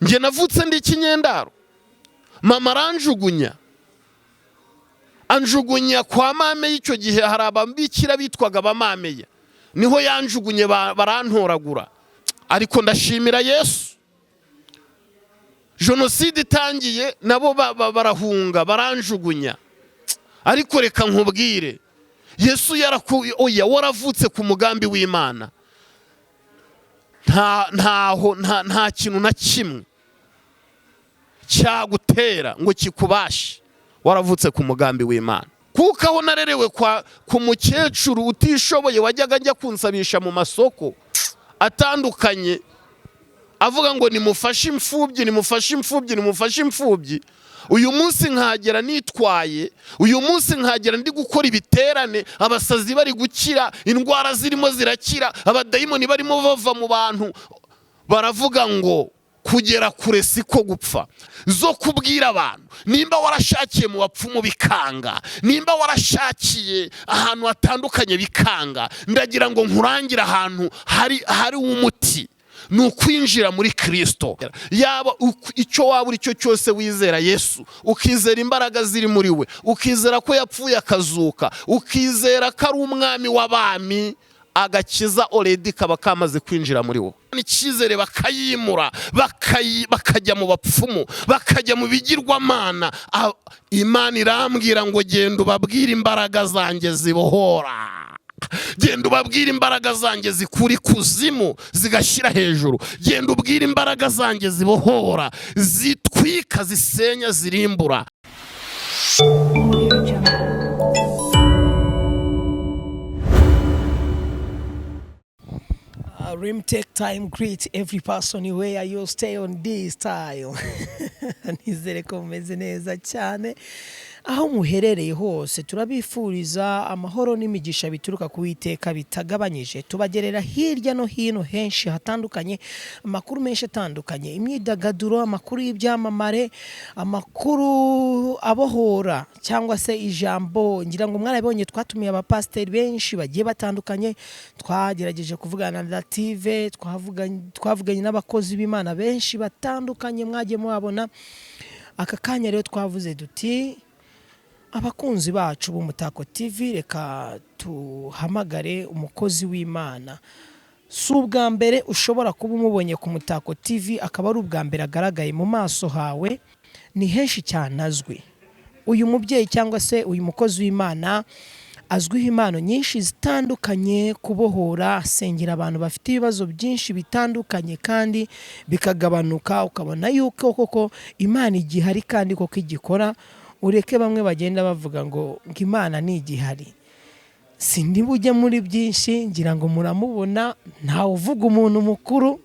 Njye navutse ndi ikinyendaro, mama aranjugunya, anjugunya kwa mame. Y'icyo gihe hari ababikira bitwaga abamameya, niho yanjugunye, barantoragura. Ariko ndashimira Yesu, jenoside itangiye nabo barahunga, baranjugunya. Ariko reka nkubwire, Yesu yaraku, oya, waravutse ku mugambi w'Imana, nta ntaho nta kintu na kimwe cyagutera ngo kikubashe, waravutse ku mugambi w'Imana. Kuko aho narerewe kwa ku mukecuru utishoboye wajyaga ajya kunsabisha mu masoko atandukanye, avuga ngo nimufashe imfubyi, nimufashe imfubyi, nimufashe imfubyi. Uyu munsi nkagera nitwaye, uyu munsi nkagera ndi gukora ibiterane, abasazi bari gukira, indwara zirimo zirakira, abadayimoni barimo bava mu bantu. Baravuga ngo kugera kure siko gupfa. Zo kubwira abantu, nimba warashakiye mu bapfumu bikanga, nimba warashakiye ahantu hatandukanye bikanga, ndagira ngo nkurangire ahantu hari umuti, ni ukwinjira muri Kirisito. Yaba icyo waba uri cyo cyose, wizera Yesu, ukizera imbaraga ziri muri we, ukizera ko yapfuye akazuka, ukizera ko ari umwami w'abami, agakiza already kaba kamaze kwinjira muri wo. Icyizere bakayimura, bakajya mu bapfumu, bakajya mu bigirwamana. Imana irambwira ngo genda ubabwire imbaraga zanjye zibohora, genda ubabwire imbaraga zanjye zikura ikuzimu zigashyira hejuru, genda ubwire imbaraga zanjye zibohora, zitwika, zisenya, zirimbura. Audio Jungle. Rim take time greet every person where you stay on this time. Nizere ko mumeze neza cyane aho muherereye hose. Turabifuriza amahoro n'imigisha bituruka ku Witeka bitagabanyije. Tubagerera hirya no hino henshi hatandukanye, amakuru menshi atandukanye, imyidagaduro, amakuru y'ibyamamare, amakuru abohora cyangwa se ijambo. Ngira ngo mwarabibonye, twatumiye abapasiteri benshi bagiye batandukanye, twagerageje kuvugana na Dative, twavuganye n'abakozi b'Imana benshi batandukanye mwagiye mubabona. Aka kanya rero twavuze duti abakunzi bacu b'Umutako TV, reka tuhamagare umukozi w'Imana. Si ubwa mbere ushobora kuba umubonye ku Mutako TV, akaba ari ubwa mbere agaragaye mu maso hawe. Ni henshi cyane azwi uyu mubyeyi cyangwa se uyu mukozi w'Imana. Azwiho impano nyinshi zitandukanye, kubohora, asengera abantu bafite ibibazo byinshi bitandukanye kandi bikagabanuka, ukabona yuko koko Imana igihari kandi koko igikora. Ureke bamwe bagenda bavuga ngo Imana ntigihari. Sindi bujye muri byinshi, ngira ngo muramubona. Ntawe uvuga umuntu mukuru,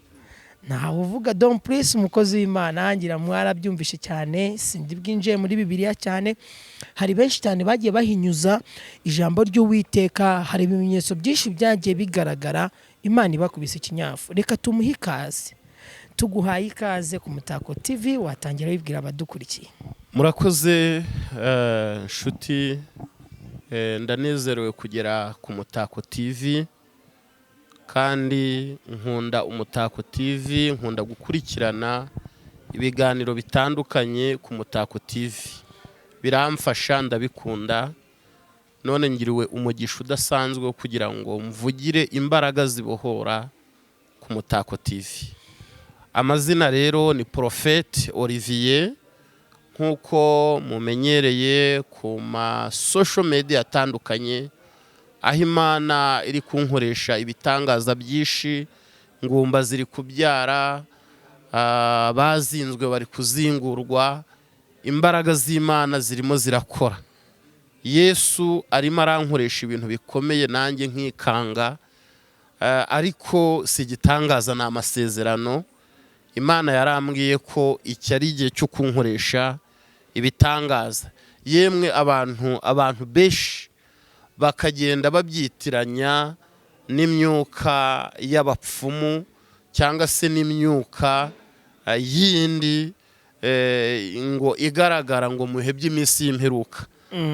ntawe uvuga Don Prince, umukozi w'Imana. Ngira mwarabyumvishe cyane, sindi bwinjiye muri Bibiliya cyane. Hari benshi cyane bagiye bahinyuza ijambo ry'Uwiteka, hari ibimenyetso byinshi byagiye bigaragara, Imana ibakubise ikinyafu. Reka tumuhe ikaze. Tuguhaye ikaze ku Mutako TV, watangira wibwira abadukurikiye. Murakoze nshuti, ndanezerewe kugera ku Mutako TV, kandi nkunda Umutako TV, nkunda gukurikirana ibiganiro bitandukanye ku Mutako TV, biramfasha, ndabikunda. None ngiriwe umugisha udasanzwe wo kugira ngo mvugire imbaraga zibohora ku Mutako TV. Amazina rero ni Porofeti Olivier, nk'uko mumenyereye ku ma social media atandukanye, aho Imana iri kunkoresha ibitangaza byinshi. Ngumba ziri kubyara, bazinzwe bari kuzingurwa, imbaraga z'Imana zirimo zirakora. Yesu arimo arankoresha ibintu bikomeye nanjye nkikanga. Ariko si igitangaza, ni amasezerano. Imana yarambwiye ko iki ari igihe cyo kunkoresha ibitangaza. Yemwe abantu benshi bakagenda babyitiranya n'imyuka y'abapfumu cyangwa se n'imyuka yindi ngo igaragara ngo mu bihe by'iminsi y'imperuka.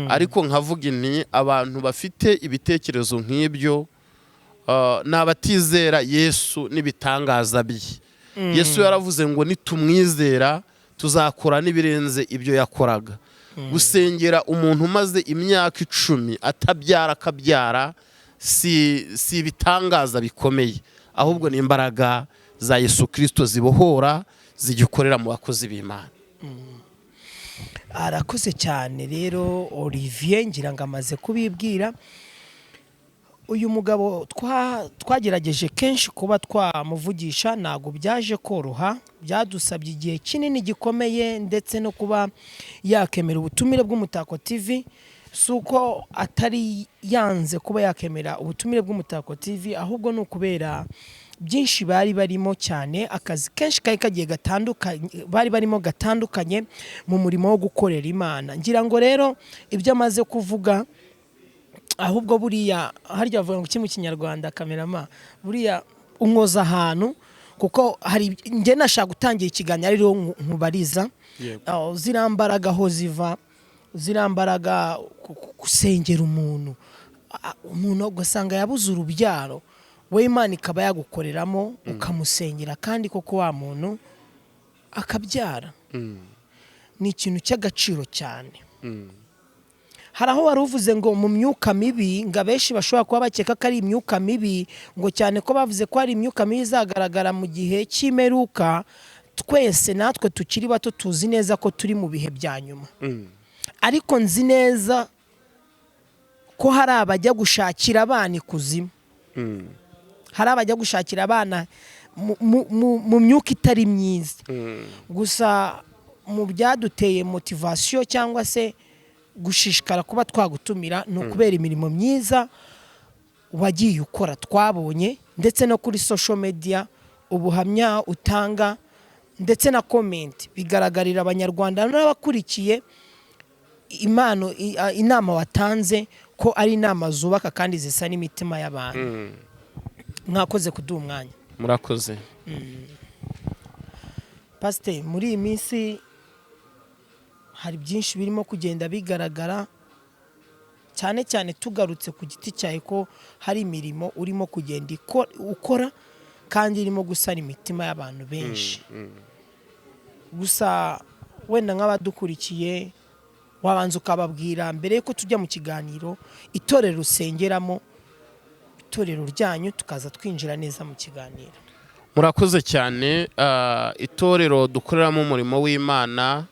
Ariko nkavuga nti abantu bafite ibitekerezo nk'ibyo ni abatizera Yesu n'ibitangaza bye. Yesu yaravuze ngo nitumwizera tuzakora n'ibirenze ibyo yakoraga. Gusengera umuntu umaze imyaka 10 atabyara akabyara si ibitangaza bikomeye, ahubwo ni imbaraga za Yesu Kristo zibohora, zigikorera mu bakozi b'Imana. Arakoze cyane rero Olivier, ngira ngo amaze kubibwira. Uyu mugabo twagerageje kenshi kuba twamuvugisha, ntabwo byaje koroha, byadusabye igihe kinini gikomeye, ndetse no kuba yakemera ubutumire bw'Umutako TV. Si uko atari yanze kuba yakemera ubutumire bw'Umutako TV, ahubwo ni ukubera byinshi bari barimo cyane, akazi kenshi kari kagiye gatandukanye bari barimo gatandukanye mu murimo wo gukorera Imana. Ngira ngo rero ibyo amaze kuvuga, ahubwo buriya harya bavuga ngo iki mu Kinyarwanda, kamerama, buriya unkoza ahantu, kuko hari njye nashaka gutangira ikiganiro ariho nkubariza. Aho ziriya mbaraga aho ziva, ziriya mbaraga gusengera umuntu, umuntu ugasanga yabuze urubyaro, we Imana ikaba yagukoreramo ukamusengera kandi koko wa muntu akabyara, ni ikintu cy'agaciro cyane. Hari aho wari uvuze ngo mu myuka mibi, ngo abenshi bashobora kuba bakeka ko ari imyuka mibi, ngo cyane ko bavuze ko hari imyuka mibi izagaragara mu gihe cy'imperuka. Twese natwe tukiri bato tuzi neza ko turi mu bihe bya nyuma, ariko nzi neza ko hari abajya gushakira abana ikuzimu, hari abajya gushakira abana mu myuka itari myiza. Gusa mu byaduteye motivation cyangwa se gushishikara kuba twagutumira ni ukubera imirimo myiza wagiye ukora twabonye, ndetse no kuri social media ubuhamya utanga ndetse na comment bigaragarira Abanyarwanda n'abakurikiye impano inama watanze ko ari inama zubaka kandi zisa n'imitima y'abantu. Mwakoze kuduha umwanya. Murakoze. Pasiteri, muri iyi minsi hari byinshi birimo kugenda bigaragara, cyane cyane tugarutse ku giti cyawe, ko hari imirimo urimo kugenda ukora kandi irimo gusana imitima y'abantu benshi. Gusa wenda nk'abadukurikiye wabanza ukababwira mbere yuko tujya mu kiganiro itorero usengeramo, itorero ryanyu, tukaza twinjira neza mu kiganiro. Murakoze cyane. Itorero dukoreramo umurimo w'Imana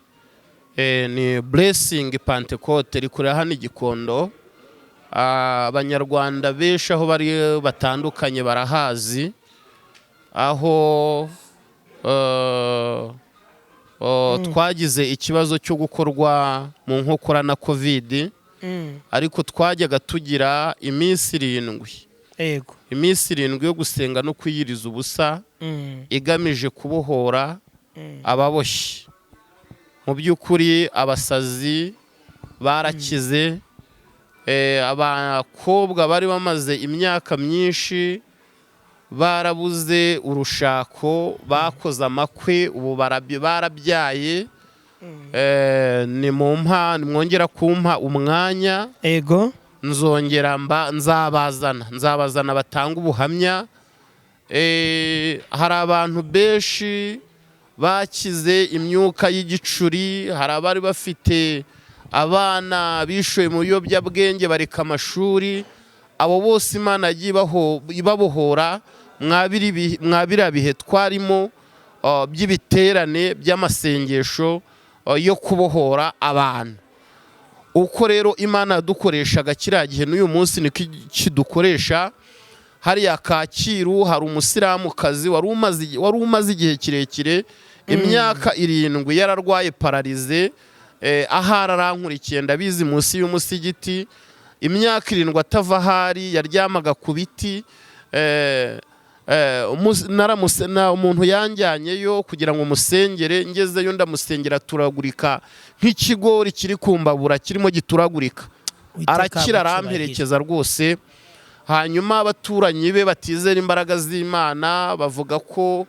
ni Blessing Pentecote, rikorera hano i Gikondo. Abanyarwanda benshi aho bari batandukanye barahazi, aho twagize ikibazo cyo gukorwa mu nkokora na COVID, ariko twajyaga tugira iminsi 7, iminsi 7 yo gusenga no kwiyiriza ubusa, igamije kubohora ababoshye. Mu by'ukuri abasazi barakize, abakobwa bari bamaze imyaka myinshi barabuze urushako bakoze amakwe, ubu barabyaye. Ni mu mpa mwongera kumpa umwanya, nzongera mba nzabazana batanga ubuhamya. Hari abantu benshi bakize imyuka y'igicuri, hari abari bafite abana bishoye mu biyobyabwenge bareka amashuri, abo bose Imana yagiye ibabohora mwa biriya bihe twarimo by'ibiterane by'amasengesho yo kubohora abantu. Uko rero Imana yadukoreshaga kiriya gihe, n'uyu munsi niko kidukoresha. Hariya Kacyiru hari umusilamukazi wari umaze igihe kirekire, imyaka 7, yararwaye paralysé. Ahari arankurikiye ndabizi, munsi y'umusigiti, imyaka 7 atava ahari, yaryamaga ku biti. Umuntu yanjyanyeyo kugira ngo musengere, ngezeyo ndamusengera turagurika nk'ikigori kiri ku mbabura kirimo gituragurika. Uwiteka arakira, agucyubahiro. Aramperekeza rwose. Hanyuma abaturanyi be batizera imbaraga z'Imana bavuga ko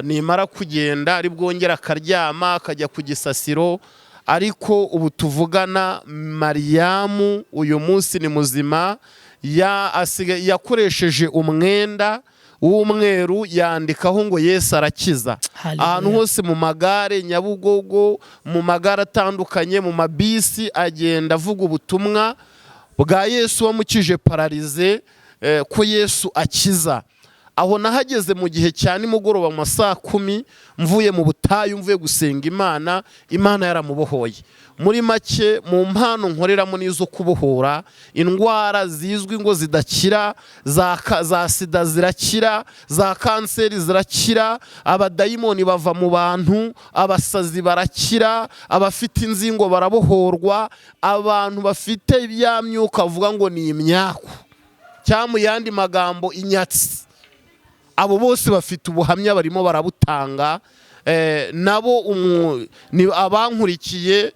nimara kugenda ari bwongere akaryama akajya ku gisasiro, ariko ubu tuvugana Mariyamu uyu munsi ni muzima, yakoresheje umwenda. w'umweru, yandikaho ngo "Yesu arakiza." Hallelujah. Ahantu hose, mu magare Nyabugogo, mu magare atandukanye, mu mabisi, agenda avuga ubutumwa bwa Yesu wamukije paralysé, ko Yesu akiza. Aho nahageze mu gihe cya nimugoroba, mu ma saa 10, mvuye mu butayu, mvuye gusenga Imana. Imana yaramubohoye. Muri make, mu mpano nkoreramo n'izo kubohora indwara zizwi ngo zidakira, za sida zirakira, za kanseri zirakira, abadayimoni bava mu bantu, abasazi barakira, abafite inzingo barabohorwa, abantu bafite ya myuka bavuga ngo ni imyaku, cyangwa mu yandi magambo inyatsi, abo bose bafite ubuhamya, barimo barabutanga. Nabo ni abankurikiye,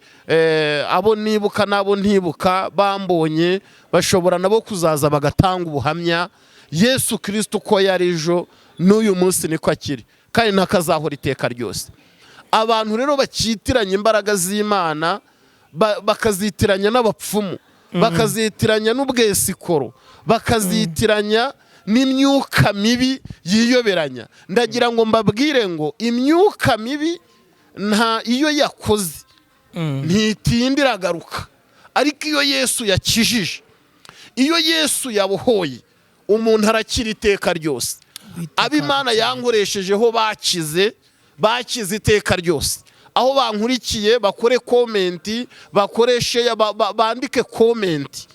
abo nibuka n'abo ntibuka bambonye, bashobora nabo kuzaza bagatanga ubuhamya. Yesu Kirisito uko yari ejo, n'uyu munsi niko akiri, kandi ntakazahora iteka ryose. Abantu rero bakitiranya imbaraga z'Imana, bakazitiranya n'abapfumu, bakazitiranya n'ubwesikoro, bakazitiranya n'imyuka mibi yiyoberanya, ndagira ngo mbabwire ngo imyuka mibi nta iyo yakoze ntitinda, iragaruka. Ariko iyo Yesu yakijije, iyo Yesu yabohoye umuntu, arakira iteka ryose. Abo Imana yankoreshejeho bakize, bakize iteka ryose. Aho bankurikiye bakore comment, bakore share, bandike comment.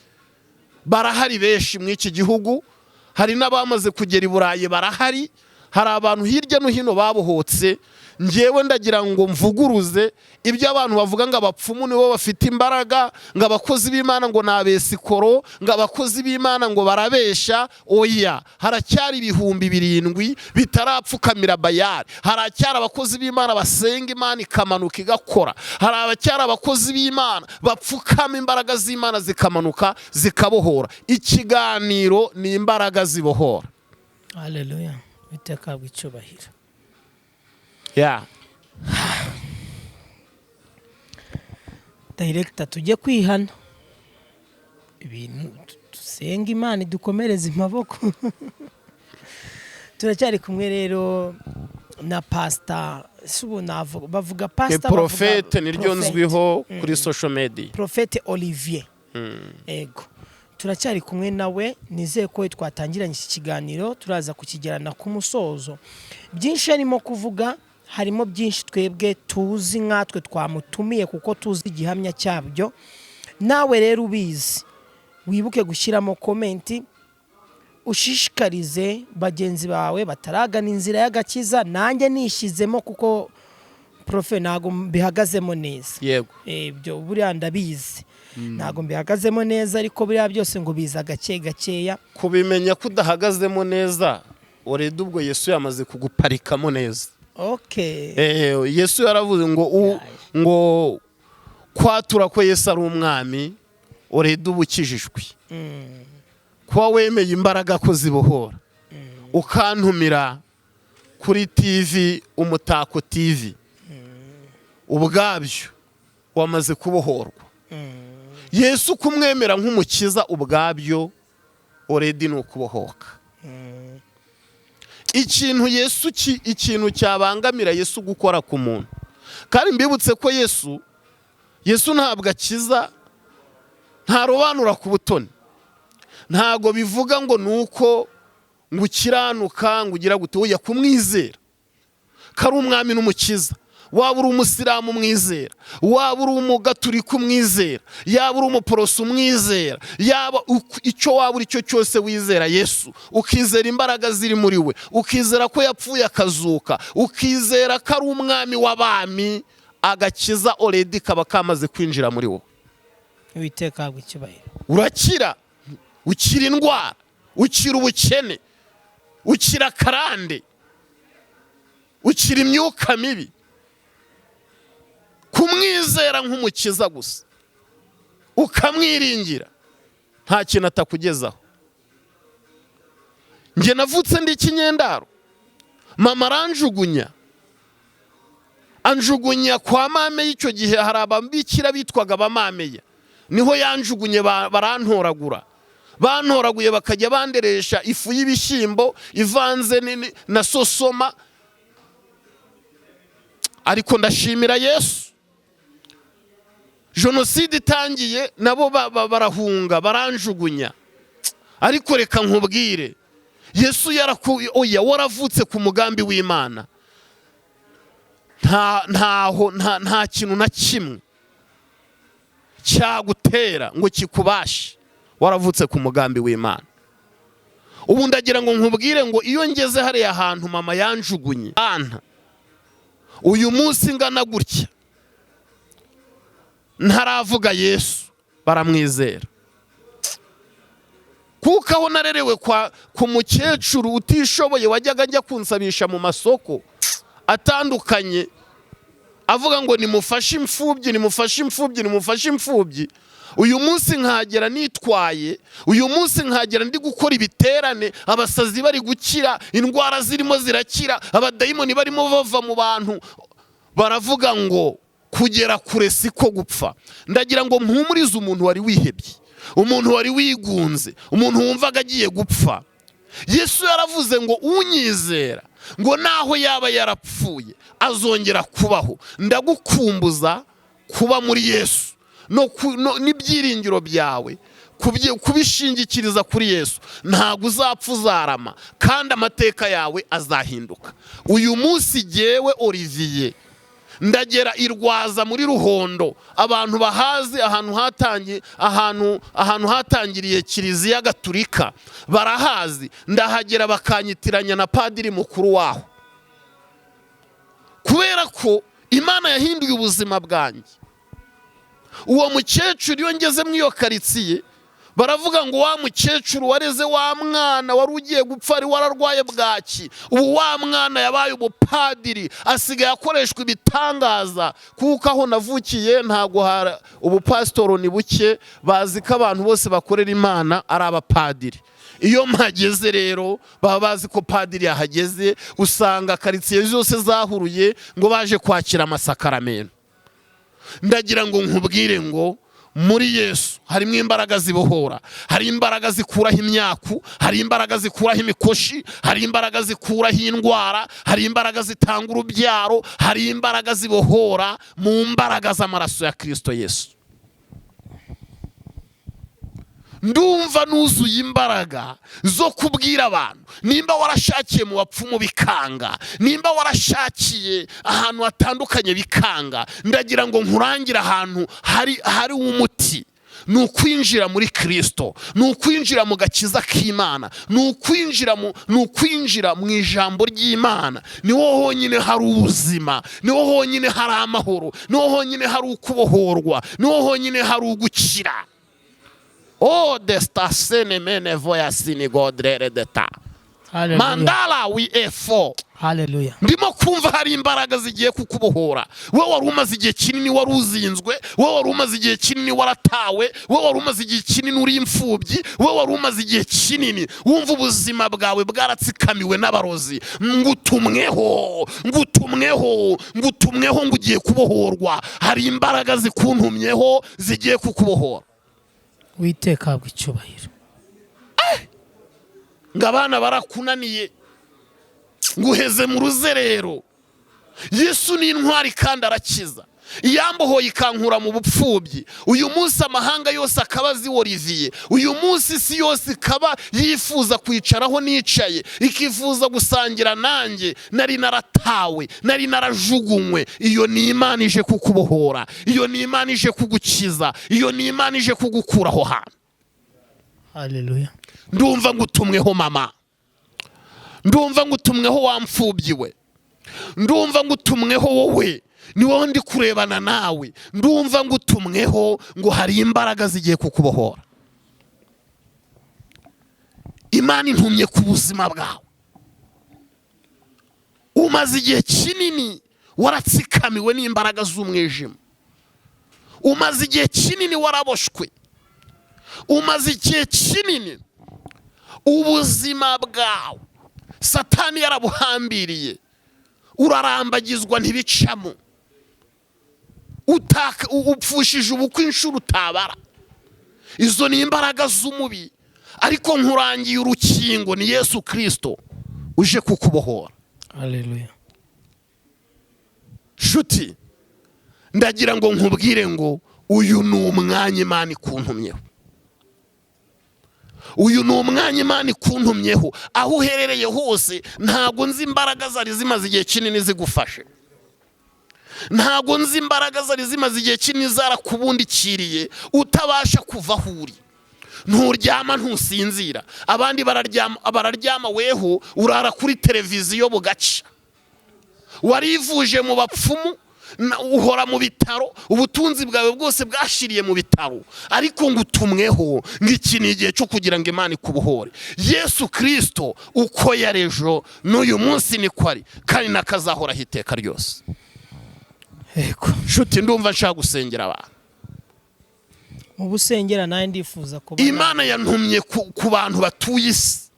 Barahari benshi mu iki gihugu, hari n'abamaze kugera i Burayi barahari, hari abantu hirya no hino babohotse. Ngewe ndagira ngo mvuguruze ibyo abantu bavuga ngo abapfumu nibo bafite imbaraga, ngo abakozi b'Imana ngo ni abesikoro, ngo abakozi b'Imana ngo barabesha. Oya, haracyari 7000 bitarapfukamira Bayari. Haracyari abakozi b'Imana basenga Imana ikamanuka igakora. Hari abacyari abakozi b'Imana bapfukama, imbaraga z'Imana zikamanuka zikabohora. Ikiganiro ni imbaraga zibohora. Haleluya, Uwiteka ahabwe icyubahiro. Director, tujye kwihana ibintu, dusenga Imana idukomereze amaboko. Turacyari kumwe rero na pasita, si ubu navuga, bavuga pasita? Prophète niryo Prophète. nzwiho kuri social media. Prophète Olivier, ego, turacyari kumwe nawe. Nizeye ko twatangiranye iki kiganiro turaza kukigerana ku musozo. Byinshi arimo kuvuga, harimo byinshi twebwe tuzi, nkatwe twamutumiye kuko tuzi igihamya cyabyo. Nawe rero ubizi, wibuke gushyiramo comment, ushishikarize bagenzi bawe bataragana inzira y'agakiza. Nanjye nishyizemo kuko profe ntabwo mbihagazemo neza. Ibyo buriya ndabizi, ntabwo mbihagazemo neza, ariko buriya byose ngo biza gake gakeya. Kubimenya ko udahagazemo neza, already ubwo Yesu yamaze kuguparikamo neza. Yesu yaravuze ngo ngo kwatura ko Yesu ari umwami, already uba ukijijwe. Kuba wemeye imbaraga ko zibohora, ukantumira kuri TV Umutako TV, ubwabyo wamaze kubohorwa. Yesu kumwemera nk'umukiza ubwabyo already ni ukubohoka. Ikintu Yesu ikintu cyabangamira Yesu gukora ku muntu, kandi mbibutse ko Yesu ntabwo akiza, ntarobanura ku butoni. Ntabwo bivuga ngo ni uko ngo ukiranuka, ngo ugira gute. Oya, kumwizera ko ari umwami n'umukiza, waba uri umusilamu umwizera, waba uri umugaturika umwizera, yaba uri umuporoso umwizera, yaba icyo waba uri cyo cyose, wizera Yesu, ukizera imbaraga ziri muri we, ukizera ko yapfuye akazuka, ukizera ko ari umwami w'abami, agakiza already kaba kamaze kwinjira muri wowe. Uwiteka ahabwe icyubahiro. Urakira, ukira indwara, ukira ubukene, ukira karande, ukira imyuka mibi. Kumwizera nk'umukiza gusa, ukamwiringira, nta kintu atakugezaho. Njye navutse ndi ikinyendaro, mama aranjugunya, anjugunya kwa mame. Y'icyo gihe hari ababikira bitwaga abamameya, niho yanjugunye, barantoragura. Bantoraguye bakajya banderesha ifu y'ibishyimbo ivanze na sosoma. Ariko ndashimira Yesu, jenoside itangiye nabo barahunga, baranjugunya. Ariko reka nkubwire, Yesu yaraku, oya, waravutse ku mugambi w'Imana, nta ntaho nta kintu na kimwe cyagutera ngo kikubashe, waravutse ku mugambi w'Imana. Ubu ndagira ngo nkubwire ngo iyo ngeze hariya hantu mama yanjugunye anta, uyu munsi ngana gutya ntaravuga Yesu, baramwizera, kuko aho narerewe ku mukecuru utishoboye wajyaga ajya kunsabisha mu masoko atandukanye, avuga ngo nimufashe imfubyi, nimufashe imfubyi, nimufashe imfubyi. Uyu munsi nkagera nitwaye, uyu munsi nkagera ndi gukora ibiterane, abasazi bari gukira, indwara zirimo zirakira, abadayimoni barimo bava mu bantu, baravuga ngo kugera kure siko gupfa. Ndagira ngo mpumurize umuntu wari wihebye, umuntu wari wigunze, umuntu wumvaga agiye gupfa. Yesu yaravuze ngo unyizera, ngo naho yaba yarapfuye azongera kubaho. Ndagukumbuza kuba muri Yesu no n'ibyiringiro byawe kubishingikiriza kuri Yesu. Ntabwo uzapfa, uzarama kandi amateka yawe azahinduka. Uyu munsi jyewe Olivier ndagera i Rwaza muri Ruhondo, abantu bahazi ahantu hatangiye, ahantu hatangiriye Kiliziya Gaturika barahazi. Ndahagera bakanyitiranya na padiri mukuru waho, kubera ko Imana yahinduye ubuzima bwanjye. Uwo mukecuru, iyo ngeze muri iyo karitsiye, baravuga ngo wa mukecuru wareze wa mwana wari ugiye gupfa, wari wararwaye bwaki, ubu wa mwana yabaye umupadiri, asigaye akoreshwa ibitangaza. Kuko aho navukiye ntabwo ubupasitoro ni buke, bazi ko abantu bose bakorera Imana ari abapadiri. Iyo mpageze rero baba bazi ko padiri yahageze, usanga karitsiye zose zahuruye ngo baje kwakira amasakaramentu. Ndagira ngo nkubwire ngo muri Yesu harimo imbaraga zibohora, hari imbaraga zikuraho imyaku, hari imbaraga zikuraho imikoshi, hari imbaraga zikuraho indwara, hari imbaraga zitanga urubyaro, hari imbaraga zibohora mu mbaraga z'amaraso ya Kirisito Yesu. Ndumva nuzuye imbaraga zo kubwira abantu, nimba warashakiye mu bapfumu bikanga, nimba warashakiye ahantu hatandukanye bikanga, ndagira ngo nkurangire ahantu hari umuti. Ni ukwinjira muri Kirisito, ni ukwinjira mu gakiza k'Imana, ni ukwinjira mu ijambo ry'Imana. Niho honyine hari ubuzima, niho honyine hari amahoro, niho honyine hari ukubohorwa, niho honyine hari ugukira. O destasene mene voya sinigodrere deta. Hallelujah. Mandala wi efo. Hallelujah. Ndimo kumva hari imbaraga zigiye kukubohora, wowe wari umaze igihe kinini wari uzinzwe, wowe wari umaze igihe kinini waratawe, wowe wari umaze igihe kinini uri imfubyi, wowe wari umaze igihe kinini wumva ubuzima bwawe bwaratsikamiwe n'abarozi. Ngutumweho, ngutumweho, ngutumweho ngo ugiye kubohorwa. Hari imbaraga zikuntumyeho zigiye kukubohora. Uwiteka ahabwa icyubahiro. Ngo abana barakunaniye, ngo uheze mu ruzerero, Yesu ni intwari kandi arakiza. Iyambohoye ikankura mu bupfubyi, uyu munsi amahanga yose akaba azi Olivier, uyu munsi isi yose ikaba yifuza kwicaraho nicaye, ikifuza gusangira nanjye, nari naratawe, nari narajugunywe, iyo ni Imana ije kukubohora, iyo ni Imana ije kugukiza, iyo ni Imana ije kugukura aho hantu. Hallelujah. Ndumva ngutumweho mama, ndumva ngutumweho wa mfubyi we, ndumva ngutumweho wowe, ni wowe ndi kurebana nawe. Ndumva ngutumweho ngo hari imbaraga zigiye kukubohora. Imana intumye ku buzima bwawe. Umaze igihe kinini waratsikamiwe n'imbaraga z'umwijima, umaze igihe kinini waraboshwe, umaze igihe kinini ubuzima bwawe Satani yarabuhambiriye, urarambagizwa ntibicamo, upfushije ubukwe inshuro utabara. Izo ni imbaraga z'umubi. Ariko nkurangiye urukingo, ni Yesu Kirisito uje kukubohora. Haleluya. Shuti, ndagira ngo nkubwire ngo uyu ni umwanya Imana ikuntumyeho. Uyu ni umwanya Imana ikuntumyeho. Aho uherereye hose, ntabwo nzi imbaraga zari zimaze igihe kinini zigufashe, ntabwo nzi imbaraga zari zimaze igihe kinini zarakubundikiriye, utabasha kuva aho uri. Nturyama, ntusinzira. Abandi bararyama, bararyama, weho urara kuri televiziyo bugaca. Warivuje mu bapfumu, uhora mu bitaro, ubutunzi bwawe bwose bwashiriye mu bitaro. Ariko ngo utumweho ngo iki ni igihe cyo kugira ngo Imana ikubohore. Yesu Kirisito uko yari ejo, n'uyu munsi niko ari, kandi n'akazahoraho iteka ryose. Nshuti, ndumva nshaka gusengera abantu. Mu busengera nawe ndifuza kuba. Imana yantumye ku bantu batuye isi.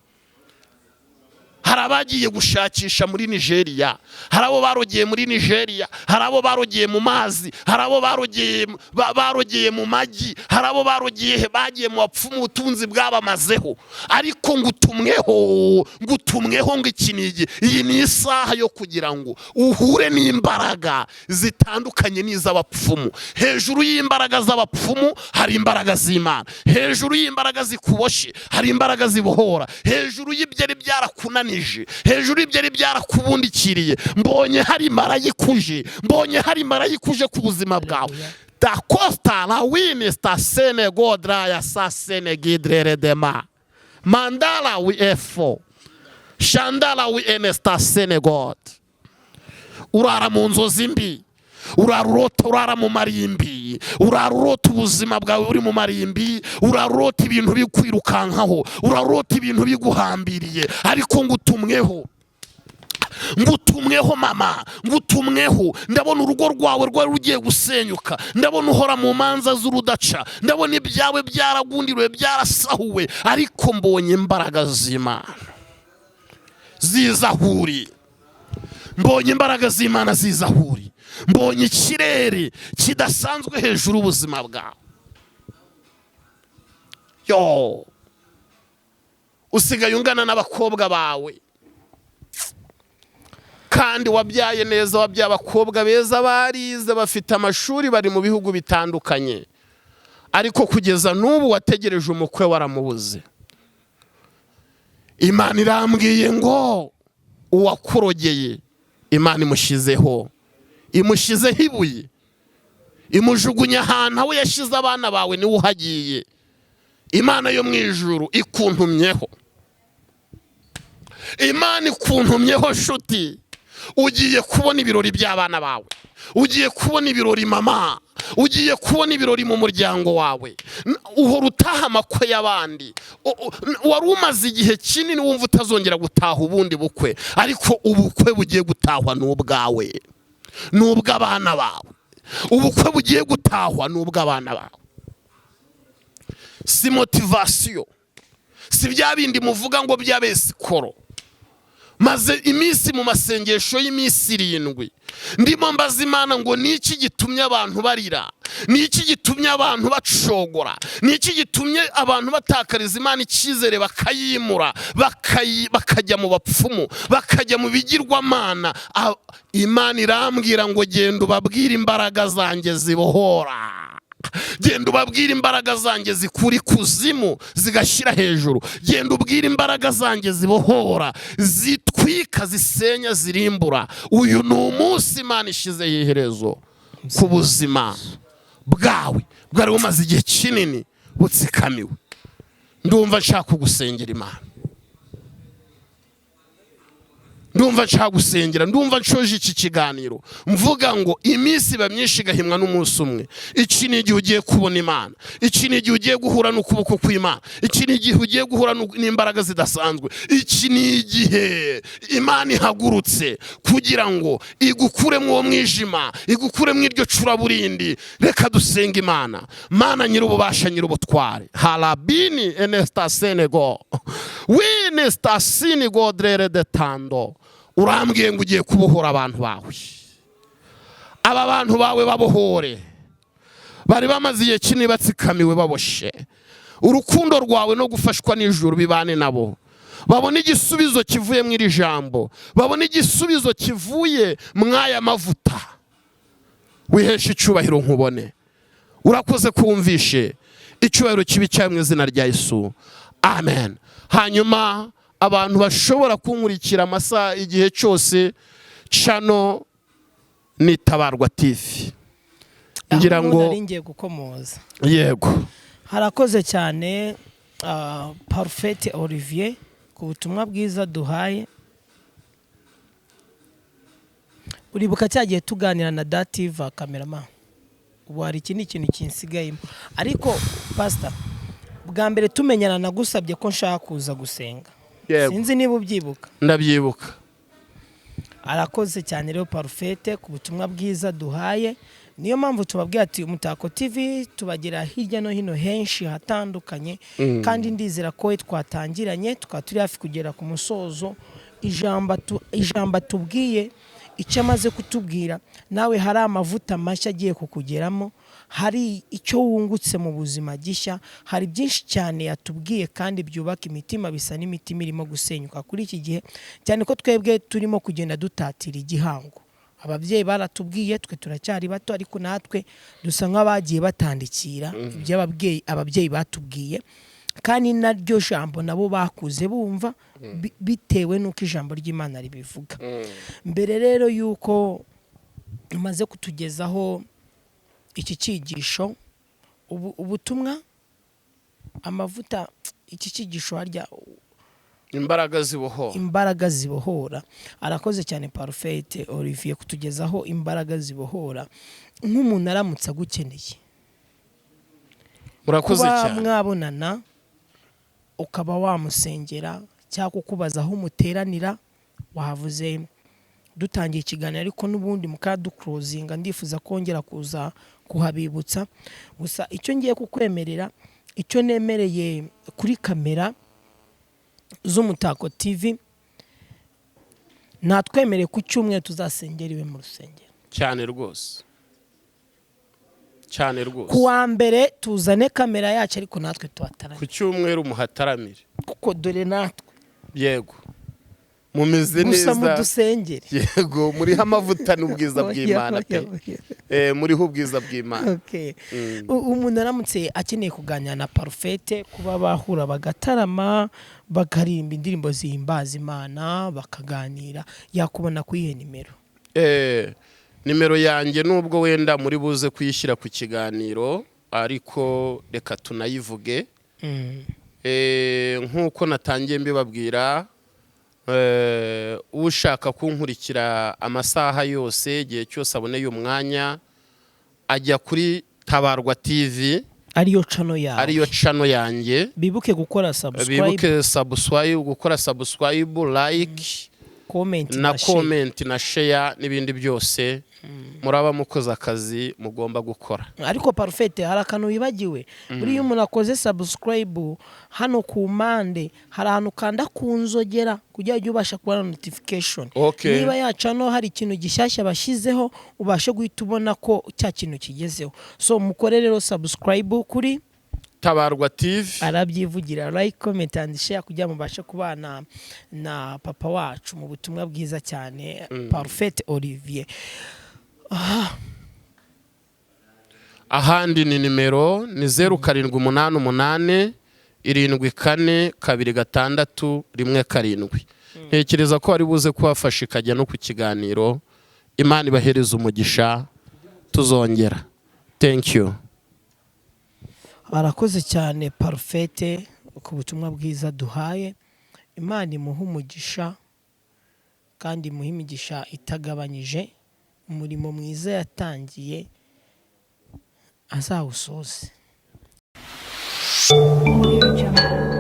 Hari abagiye gushakisha muri Nigeria, hari abo barogeye muri Nigeria, hari abo barogeye mu mazi, hari abo barogeye mu magi, hari abo barogeye bagiye mu bapfumu, ubutunzi bwabamazeho. Ariko ngutumweho, ngutumweho ngo iki ni igihe, iyi ni isaha yo kugira ngo uhure n'imbaraga zitandukanye n'iz'abapfumu. Hejuru y'imbaraga z'abapfumu hari imbaraga z'Imana. Hejuru y'imbaraga zikuboshye hari imbaraga zibohora. Hejuru y'ibyari byarakunanije, hejuru y'ibyari byarakubundikiriye, mbonye hari marayika uje, mbonye hari marayika uje ku buzima bwawe. Da costa la wini sta sene godra ya sa sene gidrere dema mandala wi efo shandala wi enesta sene god. Urara mu nzozi mbi, urara urota, urara mu marimbi, urara urota ubuzima bwawe buri mu marimbi, urara urota ibintu bikwirukankaho, urara urota ibintu biguhambiriye. Ariko ngutumweho, ngutumweho mama, ngutumweho. Ndabona urugo rwawe rwari rugiye gusenyuka, ndabona uhora mu manza z'urudaca, ndabona ibyawe byaragundiriwe, byarasahuwe. Ariko mbonye imbaraga z'Imana ziza aho uri, mbonye imbaraga z'Imana ziza aho uri, mbonye ikirere kidasanzwe hejuru y'ubuzima bwawe. Yo, usigaye ungana n'abakobwa bawe, kandi wabyaye neza, wabyaye abakobwa beza, barize, bafite amashuri, bari mu bihugu bitandukanye. Ariko kugeza n'ubu wategereje umukwe, waramubuze. Imana irambwiye ngo uwakurogeye Imana imushyizeho ibuye, imujugunya ahantu aho yashyize abana bawe, niwe uhagiye. Imana yo mu ijuru ikuntumyeho, Imana ikuntumyeho. Nshuti, ugiye kubona ibirori by'abana bawe, ugiye kubona ibirori mama, ugiye kubona ibirori mu muryango wawe. Uhora utaha amakwe y'abandi. Wari umaze igihe kinini wumva utazongera gutaha ubundi bukwe, ariko ubukwe bugiye gutahwa ni ubwawe, ni ubw'abana bawe. Ubukwe bugiye gutahwa ni ubw'abana bawe. Si motivation, si bya bindi muvuga ngo by'abesikoro. Maze iminsi mu masengesho y'iminsi 7 ndimo mbaza Imana ngo ni iki gitumye abantu barira, ni iki gitumye abantu bacogora, ni iki gitumye abantu batakariza Imana icyizere, bakayimura, bakajya mu bapfumu, bakajya mu bigirwamana. Imana irambwira ngo genda ubabwire imbaraga zanjye zibohora, genda ubabwire imbaraga zanjye zikura ikuzimu zigashyira hejuru, genda ubwire imbaraga zanjye zibohora, zitwika, zisenya, zirimbura. Uyu ni umunsi Imana ishyizeho iherezo ku buzima bwawe bwari bumaze igihe kinini butsikamiwe. Ndumva nshaka kugusengera Imana, ndumva nshaka gusengera, ndumva nshoje iki kiganiro mvuga ngo iminsi iba myinshi igahimwa n'umunsi umwe. Iki ni igihe ugiye kubona Imana, iki ni igihe ugiye guhura n'ukuboko kw'Imana, iki ni igihe ugiye guhura n'imbaraga zidasanzwe, iki ni igihe Imana ihagurutse kugira ngo igukuremo uwo mwijima, igukuremo iryo curaburindi. Reka dusenge Imana. Mana nyir'ububasha, nyir'ubutware, harabini enesita senego winesita sinigodrere de tando, urambwiye ngo ugiye kubohora abantu bawe. Aba bantu bawe babohore, bari bamaze igihe kinini batsikamiwe, baboshe. Urukundo rwawe no gufashwa n'ijuru bibane nabo, babone igisubizo kivuye mu iri jambo, babone igisubizo kivuye mw'aya mavuta. Wiheshe icyubahiro nkubone. Urakoze kumvishe. Icyubahiro kibi cyawe mu izina rya Yesu, amen. Hanyuma abantu bashobora kunkurikira amasaha, igihe cyose, channel ni Tabarwa TV, ngira Aho ngo nari ngiye gukomoza. Yego. Harakoze cyane Parfait Olivier ku butumwa bwiza duhaye. Uribuka cya gihe tuganira na Dativa cameraman? Ubu hari ikindi kintu kinsigayemo, ariko pastor, bwa mbere tumenyana nagusabye ko nshaka kuza gusenga. Yego. Sinzi niba ubyibuka. Ndabyibuka. Arakoze cyane rero Parfait ku butumwa bwiza duhaye. Niyo mpamvu tubabwira ati Umutako TV tubagera hirya no hino henshi hatandukanye, kandi ndizera ko twatangiranye tukaba turi hafi kugera ku musozo. Ijambo atubwiye, icyo amaze kutubwira, nawe hari amavuta mashya agiye kukugeramo, hari icyo wungutse mu buzima gishya. Hari byinshi cyane yatubwiye kandi byubaka imitima, bisa n'imitima irimo gusenyuka kuri iki gihe, cyane ko twebwe turimo kugenda dutatira igihango. Ababyeyi baratubwiye, twe turacyari bato, ariko natwe dusa nk'abagiye batandikira ibyo ababyeyi batubwiye, kandi naryo jambo nabo bakuze bumva bitewe n'uko ijambo ry'Imana ribivuga. Mbere rero y'uko umaze kutugezaho iki cyigisho, ubutumwa, amavuta, iki cyigisho harya? Imbaraga zibohora. Imbaraga zibohora. Arakoze cyane Parfait Olivier kutugezaho imbaraga zibohora. Nk'umuntu aramutse agukeneye, Murakoze kuba cyane. mwabonana, ukaba wamusengera cyangwa kukubaza aho muteranira, wahavuze dutangiye ikiganiro, ariko n'ubundi mukaduclosinga, ndifuza kongera kuza kuhabibutsa. Gusa icyo ngiye kukwemerera, icyo nemereye kuri kamera z'Umutako TV, natwemereye ku cyumweru tuzasengera iwe mu rusengero. Cyane rwose, cyane rwose. Ku wa mbere tuzane kamera yacu, ariko natwe tuhatarame. Ku cyumweru muhataramire. Kuko dore natwe Yego, mumeze gusa neza. Mudusengere. Yego, muriho amavuta n'ubwiza bw'Imana pe. Oya, oya. Muriho ubwiza bw'Imana. Okay. Umuntu aramutse akeneye kuganira na Parfait, kuba bahura bagatarama, bakaririmba indirimbo zihimbaza Imana, bakaganira, yakubona ku iyihe nimero? Nimero yanjye, nubwo wenda muri buze kuyishyira ku kiganiro, ariko reka tunayivuge. Nk'uko natangiye mbibabwira, ushaka kunkurikira amasaha yose, igihe cyose aboneye umwanya, ajya kuri Tabarwa TV. Ariyo channel yawe. Ariyo channel yanjye. Bibuke gukora subscribe. Bibuke subscribe, gukora subscribe, like, comment na share. Comment na share n'ibindi byose, muraba mukoze akazi mugomba gukora. Ariko Parfait, hari akantu wibagiwe. Buriya umuntu akoze subscribe, hano ku mpande hari ahantu ukanda ku nzogera kugira ngo ujye ubasha kubona notification. Niba yacano hari ikintu gishyashya bashyizeho, ubashe guhita ubona ko cya kintu kigezeho. So mukore rero subscribe kuri Tabarwa TV. Arabyivugira. Like, comment and share kugira ngo mubashe kubana na papa wacu mu butumwa bwiza cyane, Parfait Olivier. Ahandi ni nimero ni 0788742617. Ntekereza ko ari buze kubafasha ikajya no ku kiganiro. Imana ibahereza umugisha, tuzongera. Thank you. Barakoze cyane Parfait ku butumwa bwiza duhaye. Imana imuhe umugisha kandi imuhe imigisha itagabanyije. Umurimo mwiza yatangiye azawusoze. Audio Jungle.